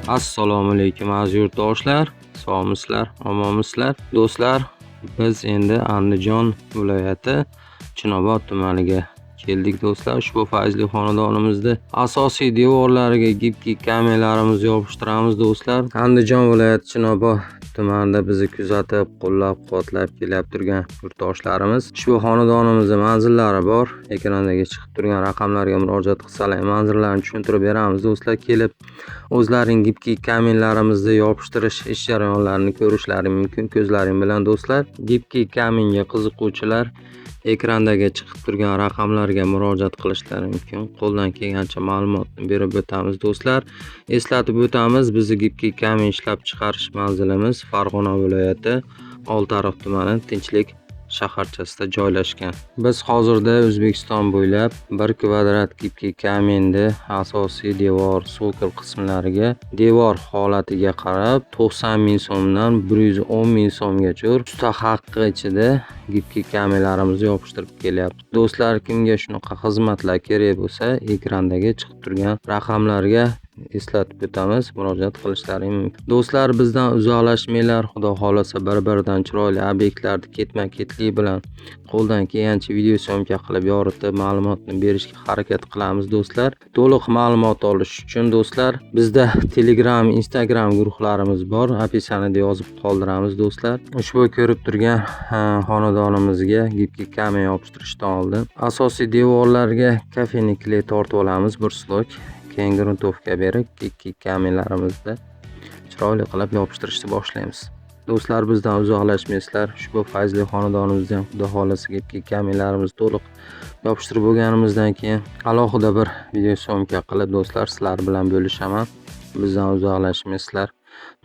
Assalomu alaykum aziz yurtdoshlar, sog'misizlar, omonmisizlar? Do'stlar, biz endi Andijon viloyati Chinobod tumaniga keldik do'stlar. Ushbu fayzli xonadonimizda asosiy devorlariga gipki kamerlarimizni yopishtiramiz do'stlar. Andijon viloyati Chinobod tumanida bizni kuzatib, qo'llab-quvvatlab kelib turgan yurtdoshlarimiz ushbu xonadonimizda manzillari bor. Ekrandagi chiqib turgan raqamlarga murojaat qilsalar manzillarni tushuntirib beramiz do'stlar. Kelib o'zlaring gipki kamerlarimizni yopishtirish ish jarayonlarini ko'rishlari mumkin ko'zlaring bilan do'stlar. Gipki kaminga qiziquvchilar ekrandagi chiqib turgan raqamlarga murojaat qilishlari mumkin. Qo'ldan kelgancha ma'lumotni berib o'tamiz do'stlar. Eslatib o'tamiz, bizni gipki kamin ishlab chiqarish manzilimiz Farg'ona viloyati Oltiariq tumani Tinchlik shaharchasida joylashgan. Biz hozirda O'zbekiston bo'ylab 1 kvadrat gipki kaminni asosiy devor, sokol qismlariga devor holatiga qarab 90 ming so'mdan 110 ming so'mgacha usta haqqi ichida gipki kaminlarimizni yopishtirib kelyapmiz. Do'stlar, kimga shunaqa xizmatlar kerak bo'lsa, ekrandagi chiqib turgan raqamlarga eslatib o'tamiz, murojaat qilishlari mumkin. Do'stlar, bizdan uzoqlashmanglar. Xudo xohlasa bir-biridan chiroyli obyektlarni ketma-ketlik bilan qo'ldan kelgancha video syomka qilib yoritib ma'lumotni berishga harakat qilamiz do'stlar. To'liq ma'lumot olish uchun do'stlar, bizda Telegram, Instagram guruhlarimiz bor. Описаниеda yozib qoldiramiz do'stlar. Ushbu ko'rib turgan xonadonimizga gipki kamen yopishtirishdan oldin asosiy devorlarga kafeni kley tortib olamiz bir slok. Keyin gruntovka berib gipki kamerlarimizni chiroyli qilib yopishtirishni boshlaymiz. Do'stlar, bizdan uzoqlashmaysizlar. Ushbu fayzli xonadonimizda ham xudo xohlasa gipki kamerlarimizni to'liq yopishtirib bo'lganimizdan keyin alohida bir video syomka qilib do'stlar sizlar bilan bo'lishaman. Bizdan uzoqlashmaysizlar.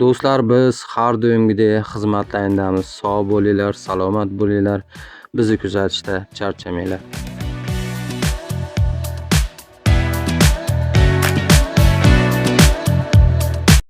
Do'stlar, biz har doimgidek xizmatlaringdamiz. Sog' bo'linglar, salomat bo'linglar. Bizni kuzatishda charchamanglar.